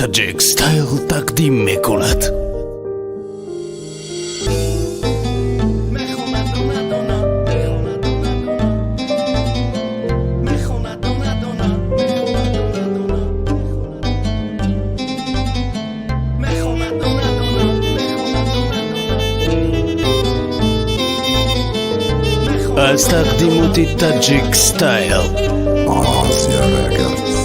Tajik Style тақдим мекунад. Мехонад дона дона, мехонад дона дона, мехонад дона дона, мехонад дона дона, мехонад дона дона, мехонад дона дона. Аз тақдимоти Tajik Style. Asia Records.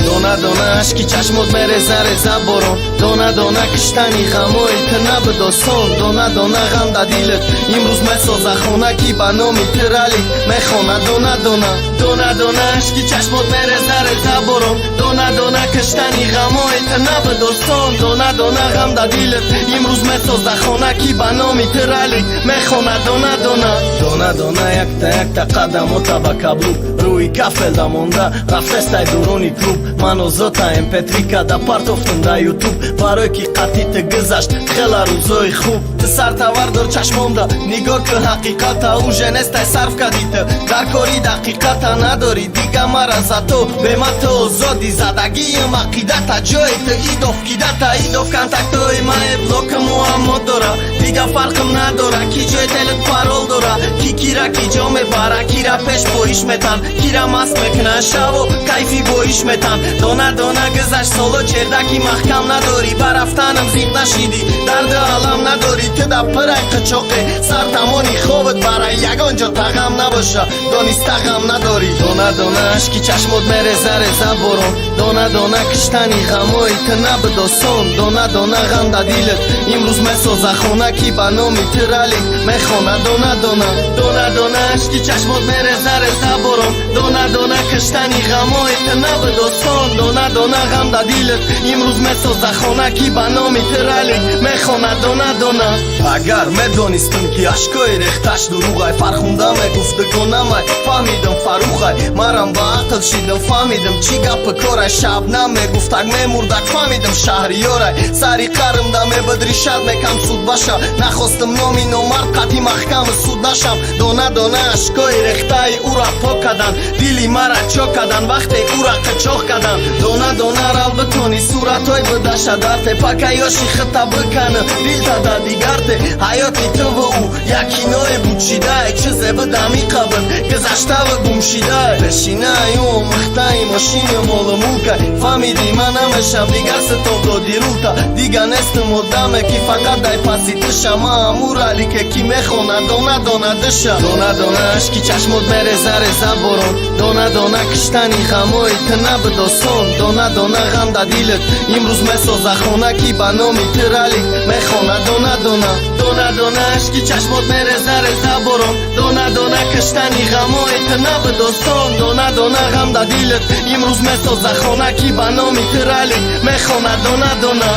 Дона дона ашки чашмот мереза, реза борон. Дона дона киштани ғамои ту набуд осон. Дона дона ғам да дилат имрӯз месоза хона, ки ба номи ту ралик мехонад дона дона. Дона дона ашки чашмот мереза, реза борон. Дона дона киштани ғамои ту набуд осон. Дона дона ғам да дилат имрӯз месоза хона, ки ба номи ту ралик мехонад дона дона. Дона дона якта якта қадамота ба каблук рӯи кафелда монда рафтестай дурони клуб. Ман озота mp3 када партофтум да Ютуб, барое ки қатъи ту гузашт хела рӯзои хуб. Ту сартавар дор чашмонда, нигоҳ кӣ ҳақиқата, уже нестай сарф кади ту дар кори дақиқата. Надорӣ дига мара зато бема ту озодӣ задагиим ақидата. Ҷои ту идов кидата идов контактҳои мае блока муаммо дора. Дига фарқм надора, ки ҷои телет парол дора, ки кира ки ҷо мебара, кира пеш боиш метан, кира маст мекунан, шаво кайфи боиш метан. Дона дона гузашт соло, чердаки маҳкам надорӣ. Ба рафтанам зиқ нашидӣ, дарду алам надорӣ. Ту да пирай қичоқе сар тамони хобат барай, ягон ҷо тағам набоша, дониста ғам надорӣ. Дона дона ашки чашмот мереза, реза борон. Дона дона киштани ғамои ту набуд осон. Дона дона ғам да дилат имрӯз месоза хона, ки ба номи ту ралик мехонад дона дона. Дона дона ашки чашмот мереза, реза борон. Дона дона киштани ғамои ту набуд осон. Дона дона ғам да дилат имрӯз месоза хона, ки ба номи ту ралик мехонад дона дона. Агар медонистам, ки ашкои рехташ дуруғай, Фархунда мегуфт дугонамай, фаҳмидам Фарухай. Марам ба ақл шидам, фаҳмидам чӣ гапи корай. Шабнам мегуфтак мемурдак, фаҳмидам Шаҳриёрай. Сари қармда мебидришад мекам суд баша, нахостам номи номард қатъи маҳками суд нашам. Дона дона ашкои рехтаи ӯра пок кадан, дили мара чок кадан, вақте ӯра қичоқ кадан. Дона дона рав битони суратҳои бидаша дарте, пака ёши хита бикана дилта да дигарте. Ҳаёти туву ӯ як киное буд шидае, чизе бидами қабр гузаштаву гумшидае. Пешинаи ӯ омӯхтаи мошини молу мулкай, фаҳмидӣ, ман намешам дигар ситоб доди рулта. Дига нестам одаме, ки фақат дай паси тиша, ма амуралике, ки мехонад дона дона дыша. Дона дона ашки чашмот мереза, реза борон. Дона дона киштани ғамои ту набуд осон. Дона дона ғам да дилат имрӯз месоза хона, ки ба номи ту ралик мехонад дона дона. Дона дона ашки чашмот мереза, реза борон. Дона дона киштани ғамои ту набуд осон. Дона дона ғам да дилат имрӯз месоза хона, ки ба номи ту ралик мехонад дона дона.